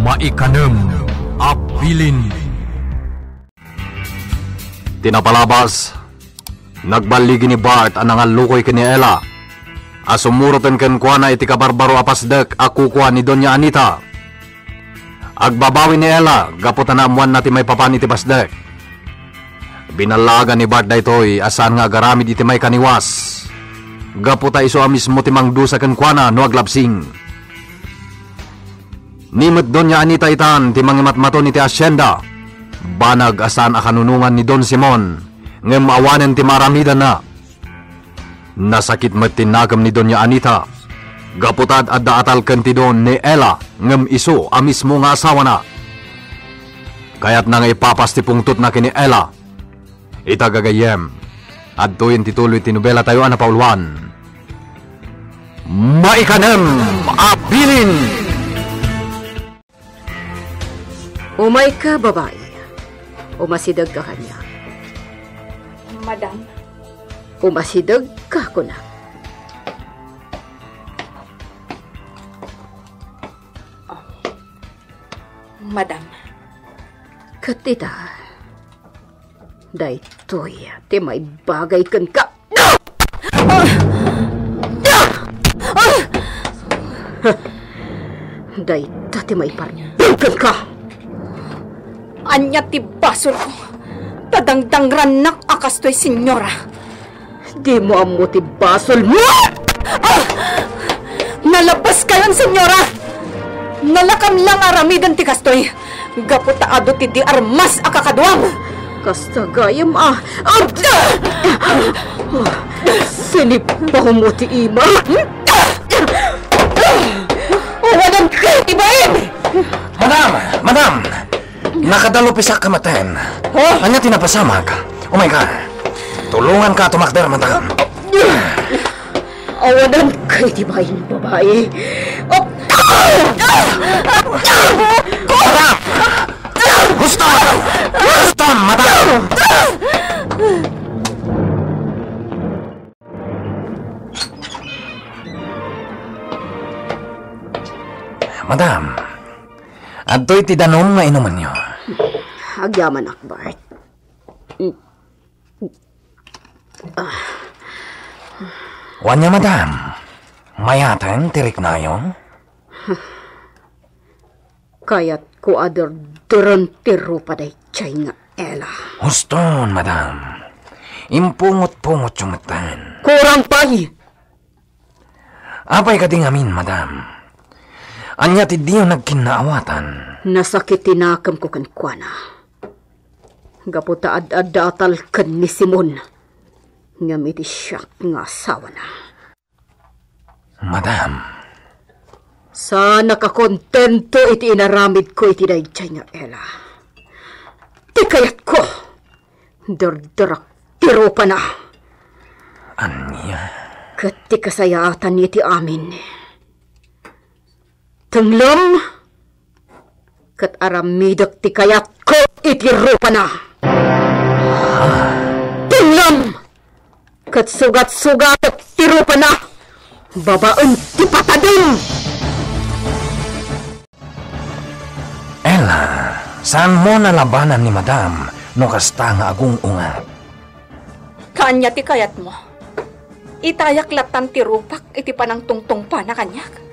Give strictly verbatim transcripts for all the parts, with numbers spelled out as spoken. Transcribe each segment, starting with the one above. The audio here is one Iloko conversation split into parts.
Maikanem a bilin. Ti napalabas, nagballigi ni Bart a nangallukoy ken ni Ella a sumuroten kenkuana iti kabarbaro a pasdek a kukua ni Doña Anita. Agbabawi ni Ella gapu ta naammoanna ti maipapan iti pasdek. Binallaagan ni Bart daytoy a saan nga agaramid iti maikaniwas, gapu ta isu a mismo ti mangdusa kenkuana no aglabsing. Ni met Doña Anita itan ti mangimatmaton iti hacienda. Banag a saan a kanunongan ni Don Simon, ngem awanen ti maaramidanna. Nasakit met ti nakem ni Doña Anita, gapu ta ad-adda atalken ti Don ni Ella, ngem isu a mismo nga asawana. Kayatna nga ipapas ti pungtotna ken ni Ella. Ita gagayyem, adtoyen ti tuloy ti nobela tayo a napauluan. Maikanem a bilin! Umayka, babai. Umasidegka kaniak. Madam. Umasidegka, kunak. Madam. Ket ita, daytoy ti maibagay kenka. Dayta ti maiparpeng kenka. Ania ti basolko? Ta dangdangrannak a kastoy, senyora. Dimo ammo ti basolmo! Ah! Nalabaskayon, senyora! Nalakam lang aramiden ti kastoy, gapu ta adu ti di armas a kakaduam. Kasta gayam a, ah! Sinipaw mo ti ima. Awanan kayo ti bain! Madam! Madam! Nakadalupisak ka maten. Ha? Ania ti napasamak? Umayka. Tulonganka a tumakder, madam. Awanan kayo ti bain, babai. Madam! Husto! Husto, madam! Madam, adtoy ti danum nga inumenyo. Agyamanak, Bart. Wania, madam? Mayaten ti riknayo? Kayatko a derderen ti rupa daydiay nga Ella. Huston, madam. Impungot-pungotyo metten. Kurang pay! Apay kadi ngamin, madam? Ania ti diyo nagkinnaawatan? Nasakit ti nakemko kenkuana. Gapu ta ad-adda atalken ni Simon, ngem iti siak nga asawana. Madam. Saanak a kontento iti inaramidko iti daydiay nga Ella. Ti kayatko, derderak ti rupana. Ania? Ket ti kasayaatan iti amin. Tenglem, ket aramidek ti kayatko iti rupana. Tenglem, ket sugat-sugatek ti rupana babaen ti patadem. Ella, saanmo a labanan ni madam no kasta nga agung-ungat. Kaanya ti kayatmo? Itayak lattan ti rupak iti panangtungtungpana kaniak?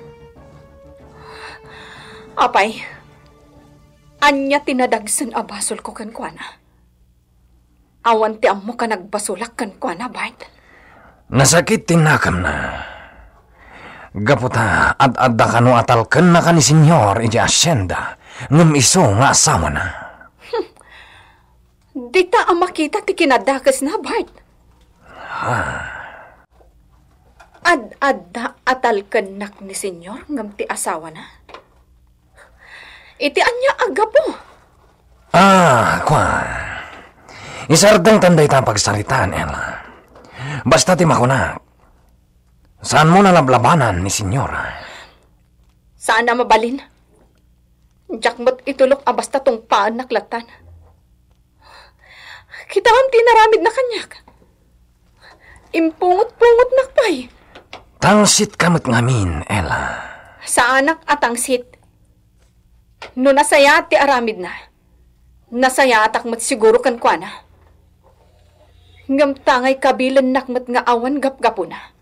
Apay, ania ti nadagsen a basolko kenkuana? Awan ti ammok a nagbasolak kenkuana, Bart. Nasakit ti nakemna. Gapu ta ad-adda kano a talkennaka ni Senyor idiay hacienda, ngem isu nga asawana. Dita a makita ti kinadakesna, Bart. Ha? Ad-adda a talkennak ni Senyor ngem ti asawana? Iti ania a gapu? Ah, kua. Isardengtan dayta a pagsaritaan, Ella. Basta ti makunak, saanmo a lablabanan ni Senyora. Saan a mabalin. Diak met itulok a basta tungpaennak lattan. Kitam ti inaramidna kaniak. Impungot-pungotnak pay. Tangsitka met ngamin, Ella. Saanak a tangsit. No nasayaat ti aramidna, nasayaatak met siguro kenkuana. Ngem ta ngay kabilennak met nga awan gapgapuna,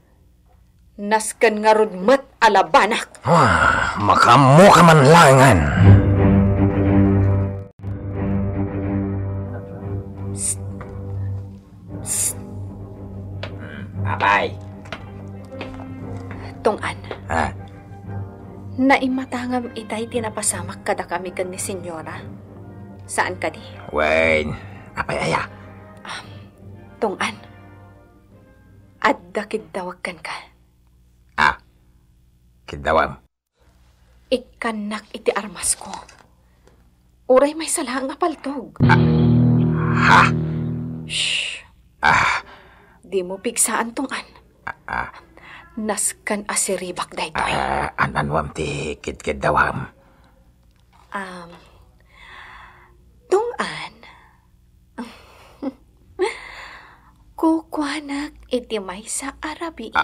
nasken ngarud met a labanak. Ah, makaammoka man laengen. Psst. Psst. Hmm, apay. Tong-an. Ah. Naimatangam itay ti napasamak kadakami ken ni Senyora. Saan kadi? Wen, apay aya? Ah, Tong-an. Adda kiddawak kenka. Ah, kiddawam. Ikkannak iti armasko. Uray maysa laeng a paltog. Ah, ha? Shh. Ah. Dimo pigsaan, Tong-an. Ah, ah. Nasken a siribak daytoy. Ah, an-anuam ti kidkiddawam? Um, Tong-an. Kukuanak iti maysa a rabii.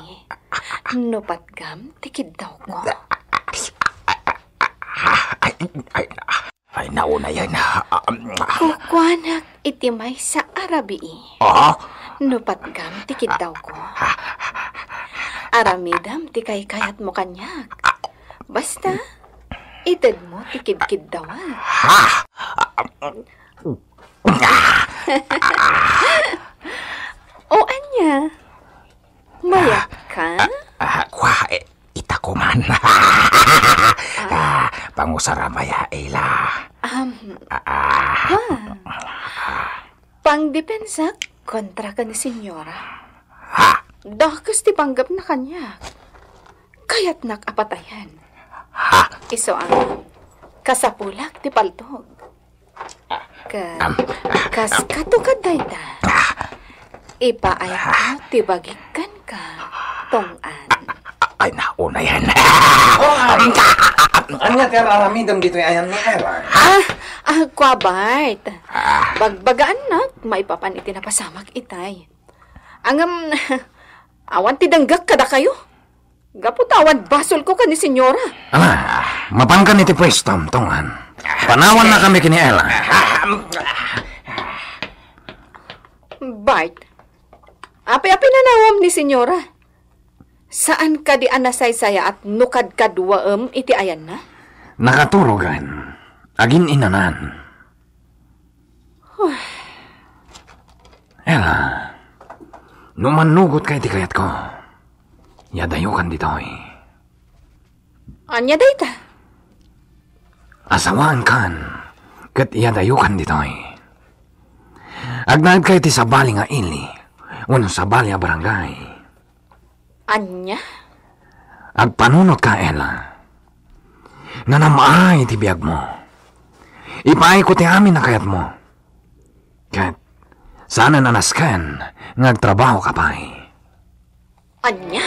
No patgam ti kiddawko. Ay, ay, ay, ay, naunayan. Kukuanak iti maysa a rabii. Ah? No patgam ti kiddawko. Aramidam ti kaykayatmo kaniak. Basta, itedmo ti kidkiddawak. Ha? O ania? Mayat ka? Ah, ah, kua, eh, ita ko man. Ah, pangusara maya, Ella. Um, ah, ah. Ha? Pangdepensak kontra ken ni Senyora. Ha? Dakes ti panggepna kaniak. Kayatnak a patayen. Ha? Isu a kasapulak ti paltog. Ket kas katukad dayta, ipaayko ti bagik kenka, Tong-an. Ay, naunayan. Ania ti ar-aramidem ditoy ayan ni Ella? Ah, ah, kua, Bart. Bagbagaannak maipapan iti napasamak itay. Ngem, awan ti denggek kadakayo. Gapu ta awan basolko ken ni Senyora. Ah, mapankan iti pwestam, Tong-an. Panawannakami ken ni Ella. Bart, apay a pinanawam ni Senyora? Saan kadi a nasaysayaat no kadkaduaem iti ayanna? Nakaturogen. Agin-inanan. Ella, no mannugotka iti kayatko, iyadayokan ditoy. Ania dayta? Asawaenkan, ket iyadayokan ditoy. Agnaedka iti sabali nga ili, wenno sabali a barangay. Ania? Agpanunotka, Ella. Nanam-ay ti biagmo. Ipaayko ti amin a kayatmo. Ket saanen a nasken nga agtrabahoka pay. Ania?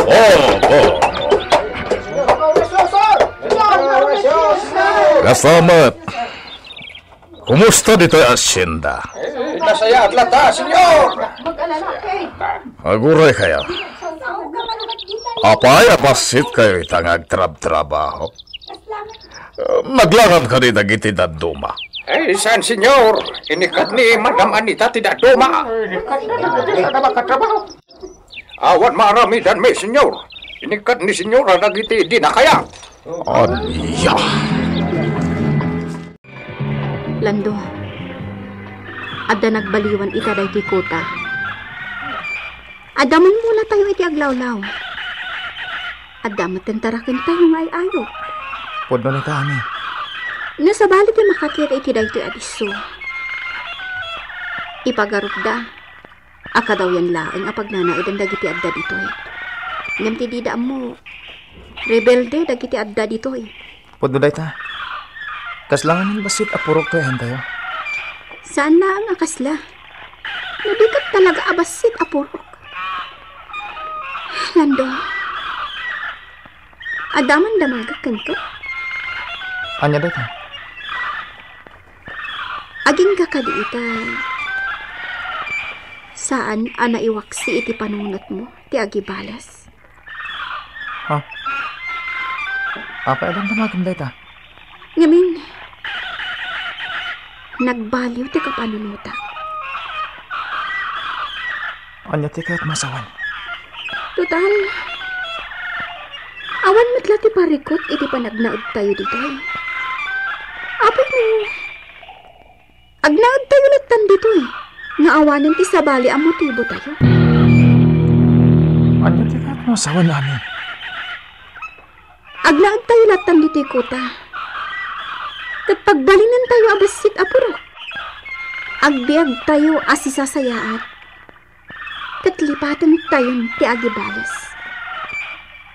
Oh, oh. Kasta met. Kumusta ditoy hacienda? Eh, nasayaat latta, senyor. Aguray kayo. Apay a bassit kayo ita nga agtrabtrabaho? Eh, naglangan kadi dagiti dadduma? Eh, saan, senyor. Inikkat ni Madam Anita ti dadduma. Awan maaramidanmi, senyor. Inikkat ni senyora dagiti dina kayat. Ania? Lando, adda nagbaliwan ita daytoy kota. Adda mummulatayo iti aglawlaw. Adda met ti tarakentayo nga ay-ayo. Pudno dayta, Ami. No sabali ti makakita iti daytoy a disso, ipagarupda a kadawyan laeng a pagnanaedan dagiti adda ditoy. Ngem ti dida ammo, rebelde dagiti adda ditoy. Pudno dayta. Kasla ngamin bassit a purok toy ayantayo? Saan laeng a kasla. No di ket talaga a bassit a purok. Lando, adda man damagek kenka? Ania dayta? Agingga kadi ita, saan a naiwaksi iti panunotmo ti agibales? Ah. Apay a damdamagem dayta? Ngamin, nagbaliw ti kapanunotak. Ania ti kayatmo a sawen? Total, awan met la ti parikut iti panagnaedtayo ditoy. Apay no agnaedtayo lattan ditoy nga awanen ti sabali a motibotayo? Ania ti kayatmo a sawen, Ami? Agnaedtayo lattan ditoy kuta. Ket pagbalinentayo a bassit a purok. Agbiagtayo a sisasayaat. Ket lipatentayon ti agibales.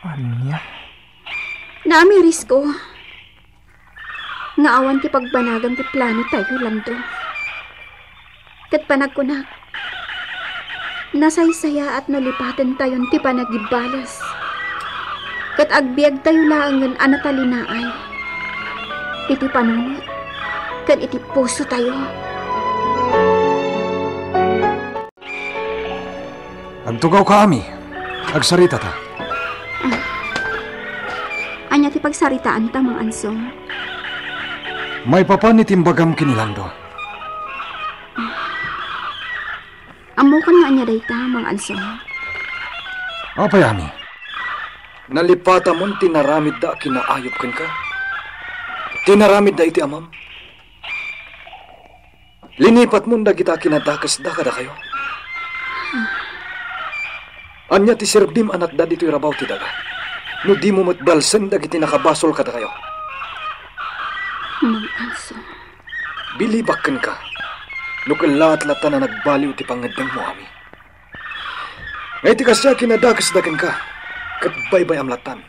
Ania? Naamirisko nga awan ti pagbanagan ti planotayo, Lando. Ket panagkunak, nasaysayaat no lipatentayon ti panagibales. Ket agbiagtayo laengen a natalinaay iti panunot ken iti pusotayo. Agtugawka, Ami. Agsaritata. Ania ti pagsaritaanta, Mang Ansong? Maipapan iti imbagam ken ni Lando. Ammokon nga ania dayta, Mang Ansong. Apay, Ami? Nalipatamon ti naramidda a kinaayup kenka? Ti naramidda iti amam? Linipatmon dagita a kinadakesda kadakayo? Ania ti serbim a natda ditoy rabaw ti daga no dimo met balsen dagiti nakabasol kadakayo? Mang Ansong. Bilibak kenka no kellaat lattan a nagbaliw ti pangngeddengmo, Ami. Nga iti kastoy a kinadakesda kenka, ket baybay-am lattan.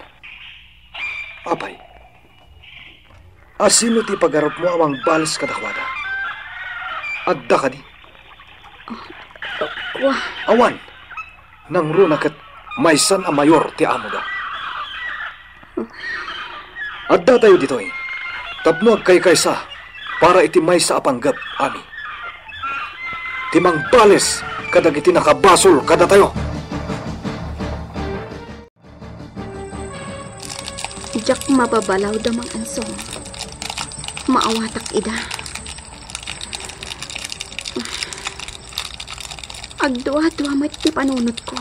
Apay, asino ti ipagarupmo a mangbales kadakuada? Adda kadi? Kua. Awan. Nangruna ket maysan a mayor ti amoda. Addatayo ditoy tapno agkaykaysa para iti maysa a panggep, Ami. Ti mangbales kadagiti nakabasol kadatayo. Diak mababalaw, Mang Ansong. Maawatak ida. Agdua-dua met ti panunotko.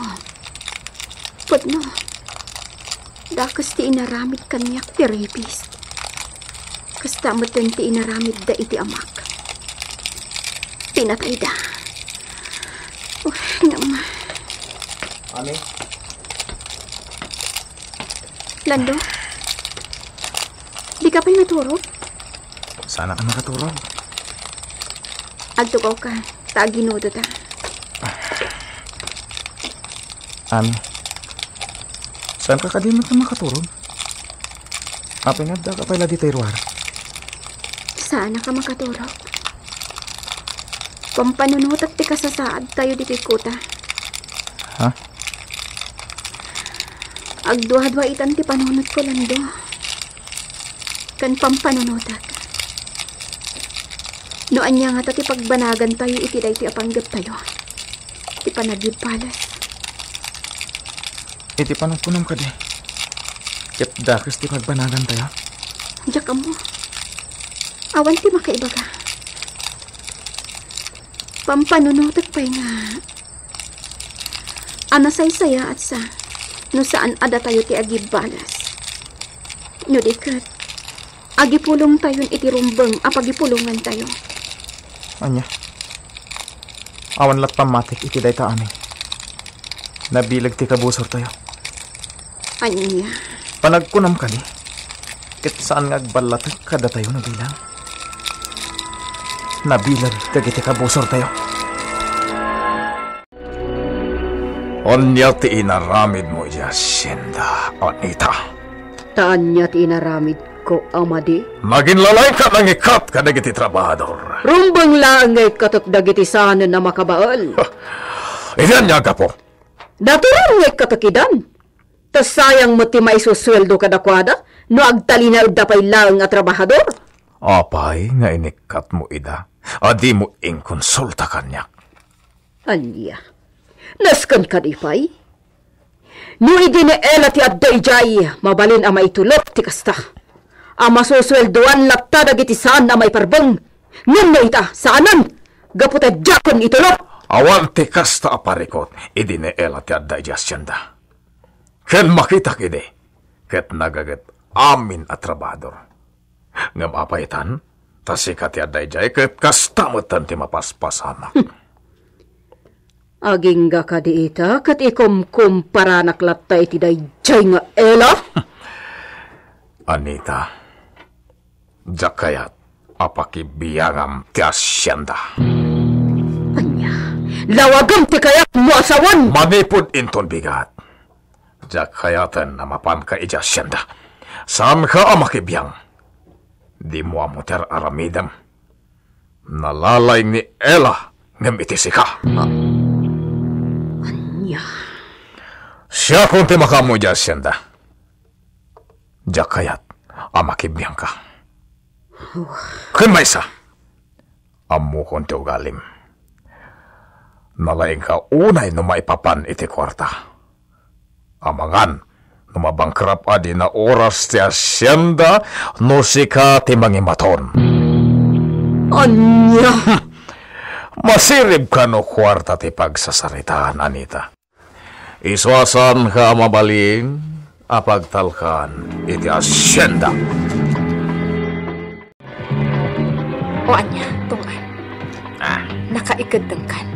Pudno, dakes ti inaramid kaniak ti rapist. Kasta metten ti inaramidda iti amak. Pinatayda. Oh, ngem. Ami? Lando? Dika pay naturog? Saanka makaturog? Agtugawka, ta aginudo ta. Ami, saanka kadi met makaturog? Apay nga addaka pay la ditoy ruar? Saanka makaturog? Pampanunotek ti kasasaadtayo ditoy kuta. Ha? Agduadua itan ti panunotko, Lando. Ken pampanunotek. No ania ngata ti pagbanagantayo iti daytoy a panggeptayo, ti panagibales. Iti panagkunam kadi, ket dakes ti pagbanagantayo? Diak ammo. Awan ti makaibaga. Pampanunotek pay nga a nasaysayaat sa no saan a datayo ti agibales. No di ket, agipulongtayon iti rumbeng a pagipulongantayo. Ania? Awan la't pammatik iti dayta, Ami. Nabileg ti kabusortayo. Ania? Panagkunam kadi, ket saan nga agballatek kadatayo no bilang? Nabileg dagiti kabusortayo. Ania ti inaramidmo idiay hacienda, Anita? Ta ania ti inaramidko, Amadi? Naginlalaingka a nangikkat kadagiti trabahador. Rumbeng laeng nga ikkatek dagiti saanen a makabael. Iti ania a gapu? Natural nga ikkatek idan. Ta sayang met ti maisusueldo kadakuada no agtalinaedda pay laeng a trabahador. Apay nga inikkatmo ida a dimo inkonsulta kaniak? Ania? Nasken kadi pay? No idi ni Ella ti adda idiay, mabalin a maitulok ti kasta. A masusueldoan latta dagiti saan a maiparbeng. Ngem no ita, saanen, gapu ta diakon itulok. Awan ti kasta a parikut idi ni Ella ti adda idiay hacienda. Ken makitak idi, ket nagaget amin a trabador. Ngem apay tan, ta sika ti adda idiay, ket kasta metten ti mapaspasamak. Agingga kadi ita, ket ikumkumparanak latta iti daydiay nga Ella? Anita, diak kayat a pakibiangam ti hacienda. Ania, lawagem ti kayatmo a sawen? Manipud inton bigat, diak kayaten a mapanka idiay hacienda. Saanka a makibiang. Dimo ammo ti ar-aramidem. Nalalaing ni Ella ngem iti sika. Ania? Siakon ti makaammo idiay hacienda. Diak kayat a makibiangka. Ken maysa, ammokon ti ugalim. Nalaingka unay no maipapan iti kuarta. Amangan no mabangkrap a di naoras ti hacienda no sika ti mangimaton. Ania? Masiribka no kuarta ti pagsasaritaan, Anita. Isu a saanka a mabalin a pagtalkan iti hacienda. O ania, Tong-an? Ah. Nakaikeddengkan.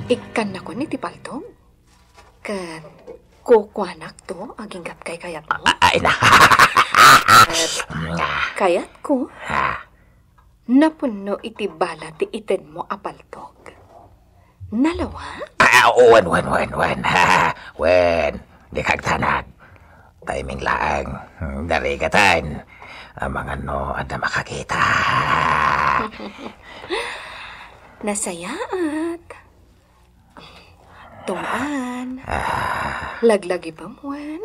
Ikkannakon iti paltog. Ket kukuanakto, agingga ti kaykayatmo. A-, ay na. Ket kayatko, ha? Napunno iti bala ti itedmo a paltog. Nalawa? Ah, wen, wen, wen, wen. Wen, di kagtanag. Timing laeng. Darigaten. Amangan no adda makakita. Nasayaat. Tong-an. Ah. Laglagipem wen.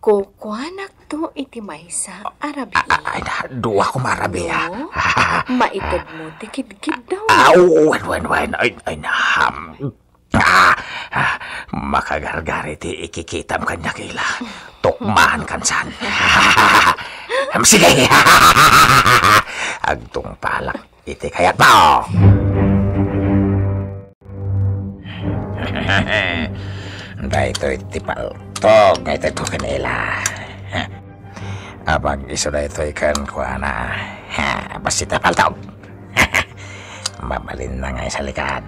Kukuanakto iti maysa a rabii. A-, a-, ay na, dua koma a rabii, a. No? Maitedmo ti kidkiddaw. Ah, wen, wen, wen. Ay, ay na, ham. Ah, ah, makagargari ti ikikitam kaniak ila. Tukmaan kansan. Ham, sige. Agtungpalak iti kayatmo. Daytoy ti paltog nga itedko ken ila. Apag-isu daytoy kenkuana. Ha, bassit a paltog. Mabalinna nga isalikad.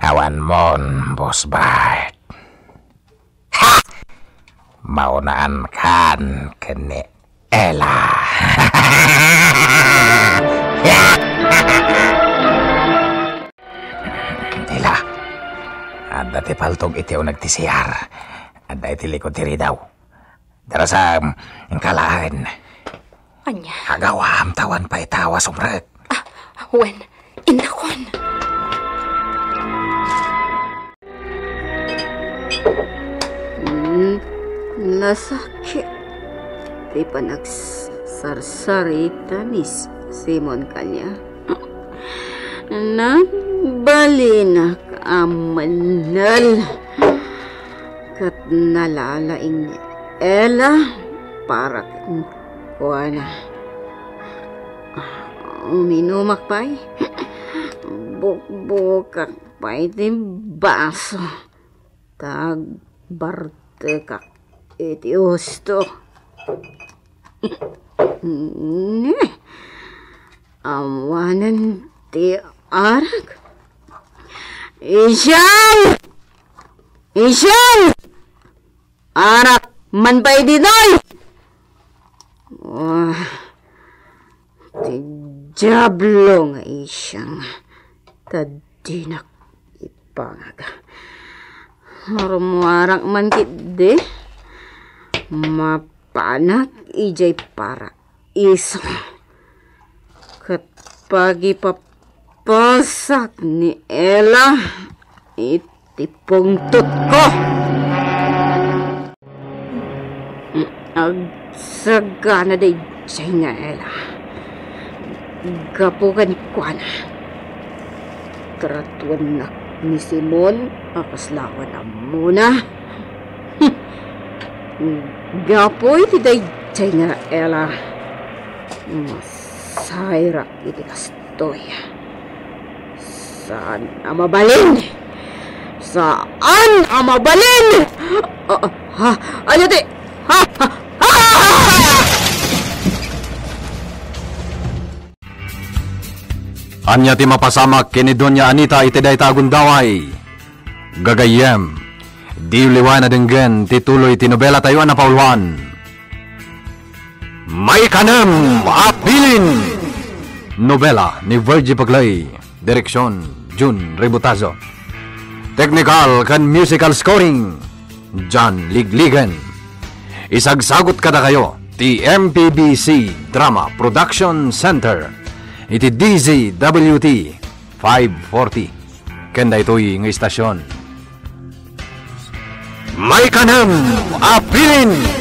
Awan mon, Boss Bart. Ha! Maunaan kan ken ni Ella. Ella, adda ti paltog iti uneg ti C R. Adda iti likod ti ridaw. Darasam, inka laeng. Ania? Agawam, ta awan pay tao a sumrek. Ah, wen, innakon. Hmm, nasakit ti panagsarsarita ni Simon kaniak. Nagbalinak a mennel ket nalalaing ni Ella para kenkuana. Uminumak pay. Bukbukak pay ti baso. Ta agbartekak iti husto. Ne, awanen ti arak. Isyang! Isyang! Arak man pay ditoy! Wah, ti diablo nga isyang. Ta dinak ipangag. Rummuarak man ketdi, mapanak idiay paraiso. Ket pagipapasak ni Ella iti pungtotko. Agsagana daydiay nga Ella. Gapu kenkuana, Karatuennak ni Simon a kasla awan ammona. Hmm. Gapu iti daydiay nga Ella, masayrak iti kastoy. Saan a mabalin? Saan a mabalin? Ah, ah, ha? Ania ti? Ha? Ha? Ha? Ania ti mapasamak ken ni Doña Anita iti dayta a gundaway? Gagayyem, diyo liwayan a denggen ti tuloy ti nobelatayo a napauluan, Maikanem a Bilin. Nobela ni Virgie Paclay, direksion Jun Ributazo. Technical ken musical scoring, John Ligligen. Isagsagut kadakayo ti M P B C Drama Production Center iti D Z W T five forty ken daytoy nga istasion. Maikanem a Bilin.